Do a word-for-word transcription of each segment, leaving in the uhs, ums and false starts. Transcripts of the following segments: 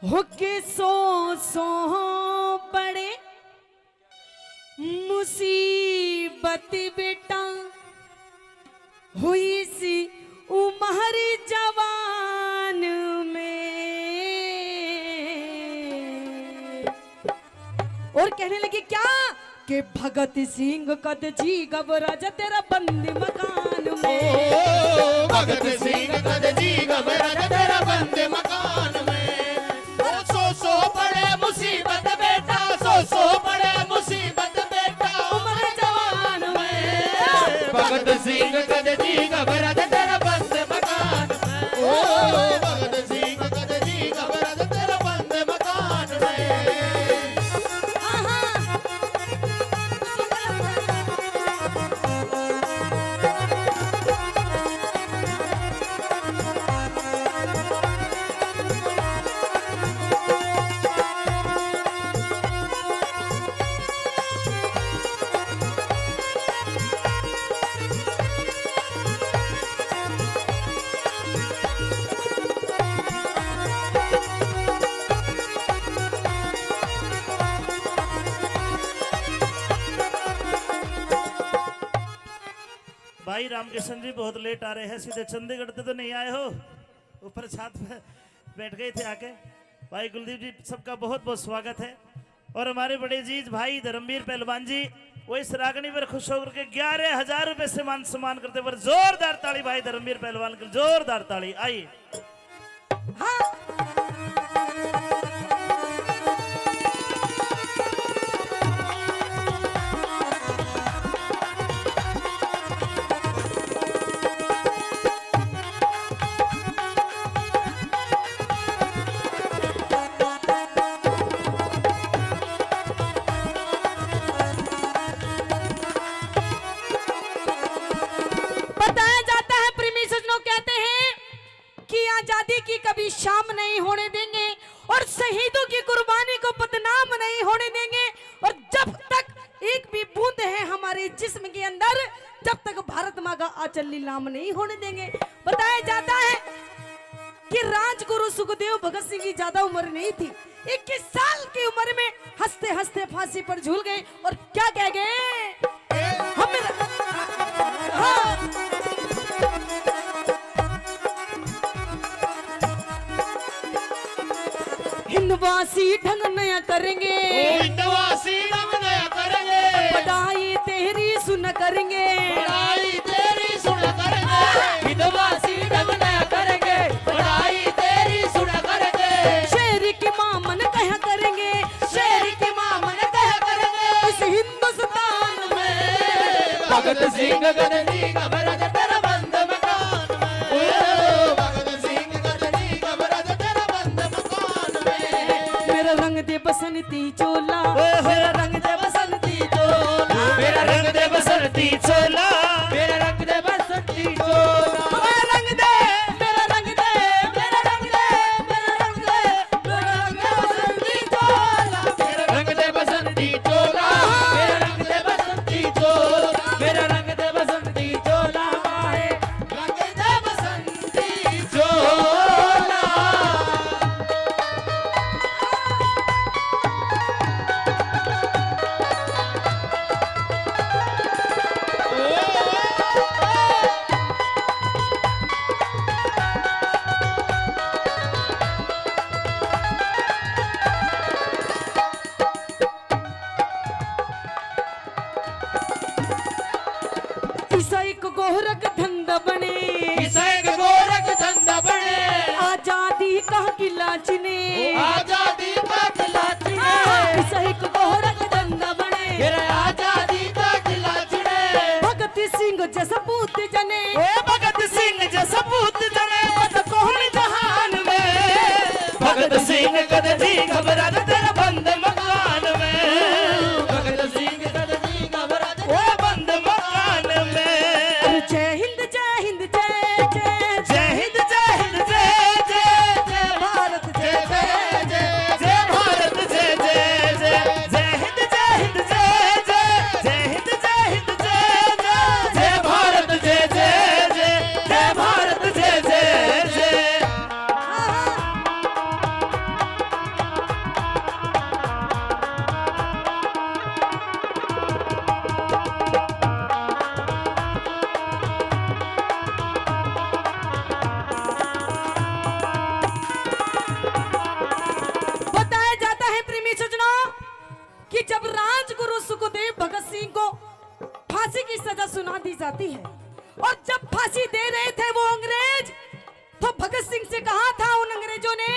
होके सौ सौ पड़े मुसीबत बेटा, हुई सी उम्र जवान में। और कहने लगे क्या कि भगत सिंह कद जी घबरा जा तेरा बंद मकान में। ओ, भगत सिंह कद जी घबरा जा तेरा बंद मकान में। ओ, सौ सौ पड़े मुसीबत बेटा, सौ सौ पड़े मुसीबत बेटा, उम्र जवान में। भगत सिंह कद जी घबरा जा तेरा बंद मकान में। ओ, भगत सिंह कद जी घबरा जा तेरा बंद मकान में। भाई रामकिशन जी बहुत लेट आ रहे हैं, सीधे चंडीगढ़ से तो नहीं आए हो, ऊपर छत पे बैठ गए थे आके। भाई कुलदीप जी, सबका बहुत बहुत स्वागत है। और हमारे बड़े अजीज भाई धर्मवीर पहलवान जी, वो इस रागनी पर खुश होकर के ग्यारह हजार रुपए से मान सम्मान करते पर जोरदार ताली भाई धर्मवीर पहलवान के, जोरदार ताली। आइए। हाँ। बताया जाता है, प्रेमी सज्जनों, कहते हैं कि आजादी की कभी शाम नहीं होने देंगे और शहीदों की कुर्बानी को बदनाम नहीं होने देंगे, और जब तक एक भी बूंद है हमारे जिस्म के अंदर, जब तक भारत माँ का आंचल नीलाम नहीं होने देंगे। बताया जाता है कि राजगुरु सुखदेव भगत सिंह की ज्यादा उम्र नहीं थी, इक्कीस साल की उम्र में हंसते हंसते फांसी पर झूल गए। और क्या कह गए? हम, हाँ। हिंदवासी ढंग नया करेंगे। ओ हिंदवासी ढंग नया करेंगे। बड़ाई तेरी सुन करेंगे। बड़ाई तेरी सुन करेंगे। हिंदवासी ढंग नया करेंगे। बड़ाई तेरी सुन करेंगे। शेर की माँ मन कहा करेंगे। शेर की माँ मन कहा करेंगे। इस हिंदुस्तान में भगत सिंह कद जी घबरा जा तेरा बंद मकान में। ओ, भगत सिंह कद जी घबरा जा तेरा बंद मकान में। मेरा रंग दे बसंती चोला, ओहो। मेरा रंग दे बसंती चोला, मेरा रंग दे बसंती चोला, मेरा रंग दे बसंती चोला, मेरा रंग दे, मेरा रंग दे, मेरा रंग दे, मेरा रंग दे, मेरा रंग दे बसंती चोला, मेरा रंग दे बसंती चोला, मेरा रंग दे बसंती चोला, मेरा रंग दे बसंती चोला, माए रंग दे बसंती चोला। इसा एक गोरख धंधा बने, इसा एक गोरख धंधा बने, आजादी का किला चिने, आजादी का किला चिने। हाँ, इसा एक गोरख धंधा बने, फिर आजादी का किला चिने। भगत सिंह जैसा पूत जने, ओ भगत सिंह जैसा पूत जने, मत कौन जहान में। भगत सिंह कद जी घबरा जा तेरा बंद मकान में। भगत सिंह कद जी घबरा जा ओ बंद मकान में। अरे जय हिंद, जय हिंद, जय जय। जय हिंद, जय हिंद, जय जय। जय भारत, जय जय जय। जय भारत, जय जय जय। जय हिंद, जय हिंद, जय जय। जय हिंद, जय हिंद, जय जय। जय भारत, जय जय जय। जय भारत, जय जय जय। आती है। और जब फांसी दे रहे थे वो अंग्रेज, तो भगत सिंह से कहा था उन अंग्रेजों ने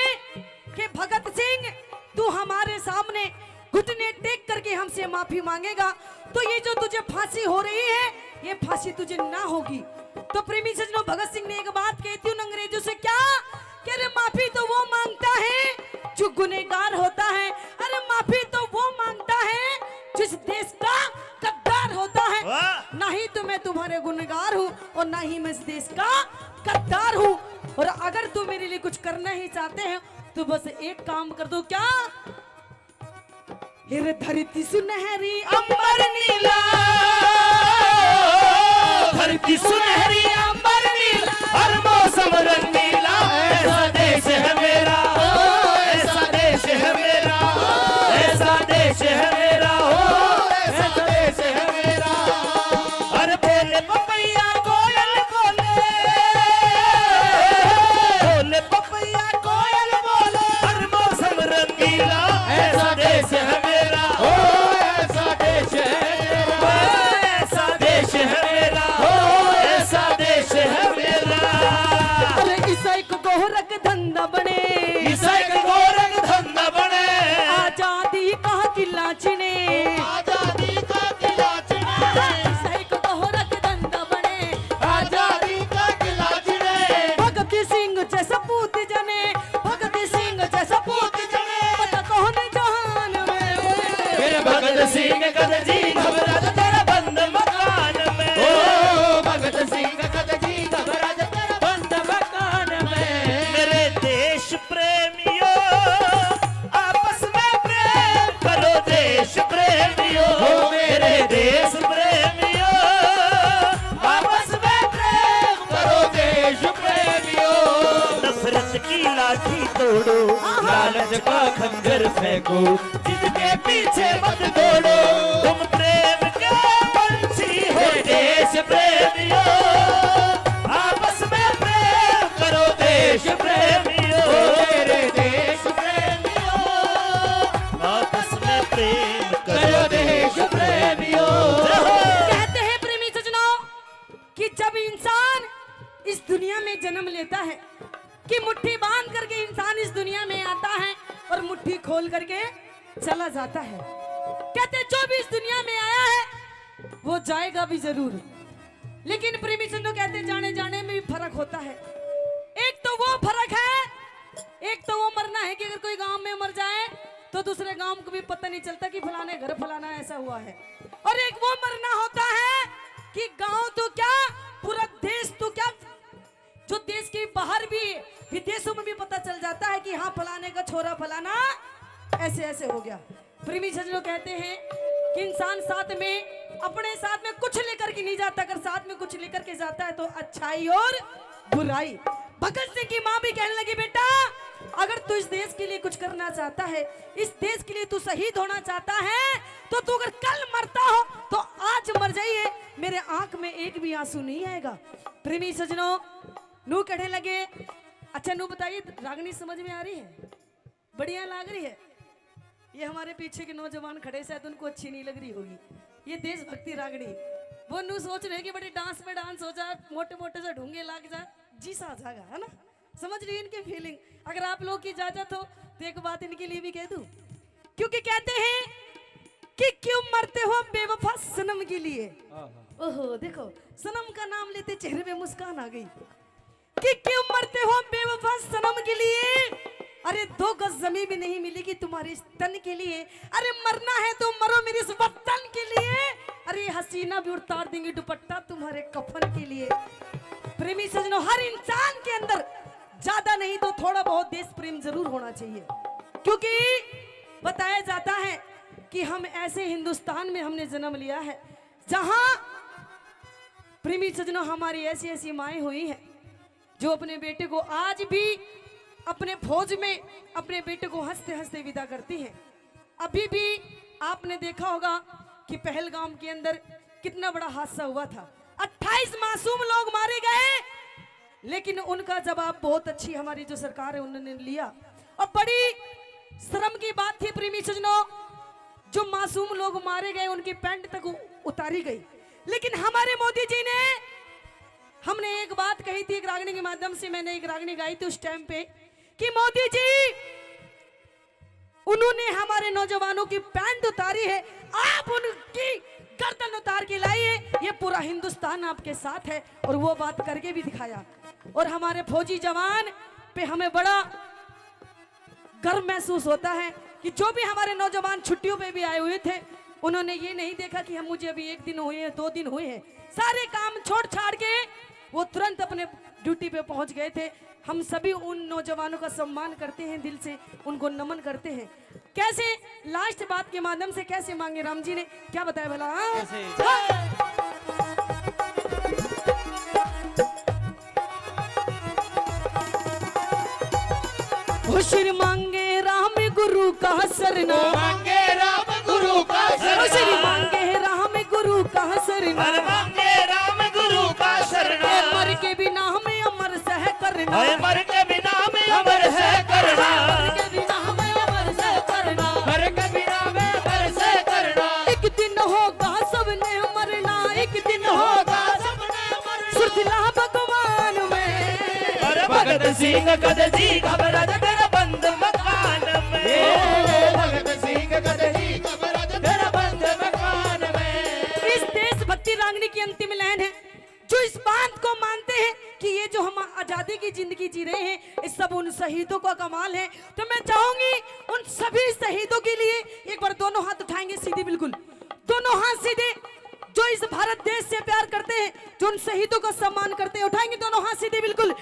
कि भगत सिंह, तू हमारे सामने घुटने टेक करके हमसे माफी मांगेगा, तो ये जो तुझे फांसी हो रही है, ये फांसी तुझे ना होगी। तो प्रेमी सजनों, भगत सिंह ने एक बात कही थी उन अंग्रेजों से, क्या? कि अरे, माफी तो वो मांगता है जो गुनहगार होता है, अरे, माफी तो वो मांगता है जिस देश का गद्दार होता है। वाह! ना ही तो मैं तुम्हारे गुनहगार हूँ और ना ही मैं इस देश का गद्दार हूँ। और अगर तुम मेरे लिए कुछ करना ही चाहते हैं तो बस एक काम कर दो। क्या? हिर धरती सुनहरी, अंबर नीला, धरती सुनहरी, अंबर नीला, हर मौसम रंगीला। ऐसा देश है मेरा, ओ, ऐसा देश है मेरा, ओ, ऐसा देश है मेरा, ओ, ऐसा देश है मेरा। अरे बोले पपैया कोयल बोले, बोले पपैया कोयल बोले, हर मौसम रंगीला। ऐसा देश है मेरा, ओ, ऐसा देश है मेरा, ओ, ऐसा देश है मेरा, ओ, ऐसा देश है मेरा। अरे ईसाई को गोरख धंधा बने, ईसाई को गोरख धंधा बने। आजादी का किला चिने, आजादी का किला चिने। ईसाई को गोरख धंधा बने, आजादी का किला चिने। भगत सिंह जैसा पूत जने, भगत सिंह जैसा पूत जने। पता कौन जहान में। मेरे भगत सिंह कद जी घबरा जा तेरा बंद मकान में। ओ भगत सिंह कद जी घबरा जा तेरा बंद मकान में। मेरे देश प्रेमियों, आपस में प्रेम करो देश प्रेमियों। ओ मेरे देश प्रेमियों, आपस में प्रेम करो देश प्रेमियों। नफरत की लाठी तोड़ो, लालच का खंजर फेंको, जिसके पीछे मत दौड़ो। तुम प्रेम के पंछी हो देश प्रेमियों, आपस में प्रेम करो देश प्रेमियों। मेरे देश प्रेमियों, आपस में प्रेम करो देश प्रेमियों। जय हो। कहते हैं प्रेमी सजनों कि जब इंसान इस दुनिया में जन्म लेता है, कि मुट्ठी बांध करके इंसान इस दुनिया में आता है और मुट्ठी खोल करके चला जाता है। कहते जो भी इस दुनिया में आया है वो जाएगा भी जरूर, लेकिन प्रेमी सजनों कहते जाने जाने में भी फर्क होता है। एक तो वो फर्क है, एक तो वो मरना है कि अगर कोई गांव में मर जाए तो दूसरे गांव को भी पता नहीं चलता कि फलाने घर फलाना ऐसा हुआ है, और एक वो मरना होता है कि गांव तो क्या, पूरा देश तो क्या, जो देश के बाहर भी, विदेशों में भी पता चल जाता है कि हाँ, फलाने का छोरा फलाना ऐसे ऐसे हो गया। प्रेमी सजनों कहते हैं कि इंसान साथ में, अपने साथ में कुछ लेकर के नहीं जाता, अगर साथ में कुछ लेकर के जाता है तो अच्छाई और बुराई। भगत सिंह की माँ भी कहने लगी, बेटा, अगर तू इस देश के लिए कुछ करना चाहता है, इस देश के लिए तू शहीद होना चाहता है, तो तू अगर कल मरता हो तो आज मर जाइए, मेरे आंख में एक भी आंसू नहीं आएगा। प्रेमी सजनों, नू कहने लगे, अच्छा नू बताइए, रागनी समझ में आ रही है? बढ़िया लाग रही है? ये हमारे पीछे के नौजवान खड़े, शायद उनको अच्छी नहीं लग रही होगी ये देशभक्ति रागनी। वो नू सोच रहे कि बड़े डांस में डांस हो जाए, मोटे मोटे से ढूंगे लाग जाए, जी सा आ जाएगा, है ना? समझ रही है इनकी फीलिंग। अगर आप लोग की इजाजत हो तो एक बात इनके लिए भी कह दूं, क्योंकि कहते हैं कि क्यों मरते हो बेवफा सनम के लिए। ओहो, देखो, सनम का नाम लेते चेहरे पे मुस्कान आ गई। कि क्यों मरते हो बेवफा सनम के लिए? अरे दो गज जमीन भी नहीं मिलेगी तुम्हारे इस तन के लिए। अरे मरना है तो मरो मेरे इस वतन के लिए। अरे हसीना भी उतार देंगे दुपट्टा तुम्हारे कफन के लिए। प्रेमी सजनों, हर इंसान के अंदर ज्यादा नहीं तो थोड़ा बहुत देश प्रेम जरूर होना चाहिए, क्योंकि बताया जाता है कि हम ऐसे हिंदुस्तान में हमने जन्म लिया है जहां, प्रेमी सजनों, हमारी ऐसी ऐसी माएं हुई हैं जो अपने बेटे को आज भी अपने फौज में अपने बेटे को हंसते हंसते विदा करती हैं। अभी भी आपने देखा होगा कि पहलगाम के अंदर कितना बड़ा हादसा हुआ था, अट्ठाईस मासूम लोग मारे गए, लेकिन उनका जवाब बहुत अच्छी हमारी जो सरकार है उन्होंने लिया। और बड़ी शर्म की बात थी प्रेमी सजनों, जो मासूम लोग मारे गए उनकी पैंट तक उ-, उतारी गई, लेकिन हमारे मोदी जी ने, हमने एक बात कही थी, एक रागनी के माध्यम से मैंने एक रागनी गाई थी उस टाइम पे, कि मोदी जी, उन्होंने हमारे नौजवानों की पैंट उतारी है, आप उनकी गर्दन उतार के लाई है, ये पूरा हिंदुस्तान आपके साथ है। और वो बात करके भी दिखाया। और हमारे फौजी जवान पे हमें बड़ा गर्व महसूस होता है कि जो भी हमारे नौजवान छुट्टियों पे भी आए हुए थे, उन्होंने ये नहीं देखा कि हम, मुझे अभी एक दिन हुए हैं, दो दिन हुए हैं, सारे काम छोड़ छाड़ के वो तुरंत अपने ड्यूटी पे पहुंच गए थे। हम सभी उन नौजवानों का सम्मान करते हैं, दिल से उनको नमन करते हैं। कैसे, लास्ट बात के माध्यम से कैसे मांगे राम जी ने, क्या बताया भला? हाँ? कैसे? हाँ। ओ श्री मांगे राम गुरु का सरना। ओ मांगे राम गुरु का ओ श्री सरना। मांगे राम गुरु का सरना। अरे मांगे राम गुरु का सरना। ए मर के भी नाम अमर सह करना। हाय मर के भी नाम अमर सह करना। मर के भी नाम अमर सह करना। मर के भी नाम अमर सह करना। एक दिन होगा सबने मरना, एक दिन होगा सबने मरना। सुरतिला भगवान में। अरे भगत सिंह कद जी घबरा जा तेरा बंद मकान में। ओ भगत सिंह कद जी घबरा जा तेरा बंद मकान में। इस देशभक्ति रागनी की अंतिम लाइन है, जो इस बात को मानते हैं कि ये जो हम आजादी की जिंदगी जी रहे हैं, ये सब उन शहीदों का कमाल है। तो मैं चाहूंगी उन सभी शहीदों के लिए एक बार दोनों हाथ उठाएंगे सीधे, बिल्कुल दोनों हाथ सीधे, जो इस भारत देश से प्यार करते हैं, जो उन शहीदों का सम्मान करते हैं, उठाएंगे दोनों हाथ सीधे, बिल्कुल।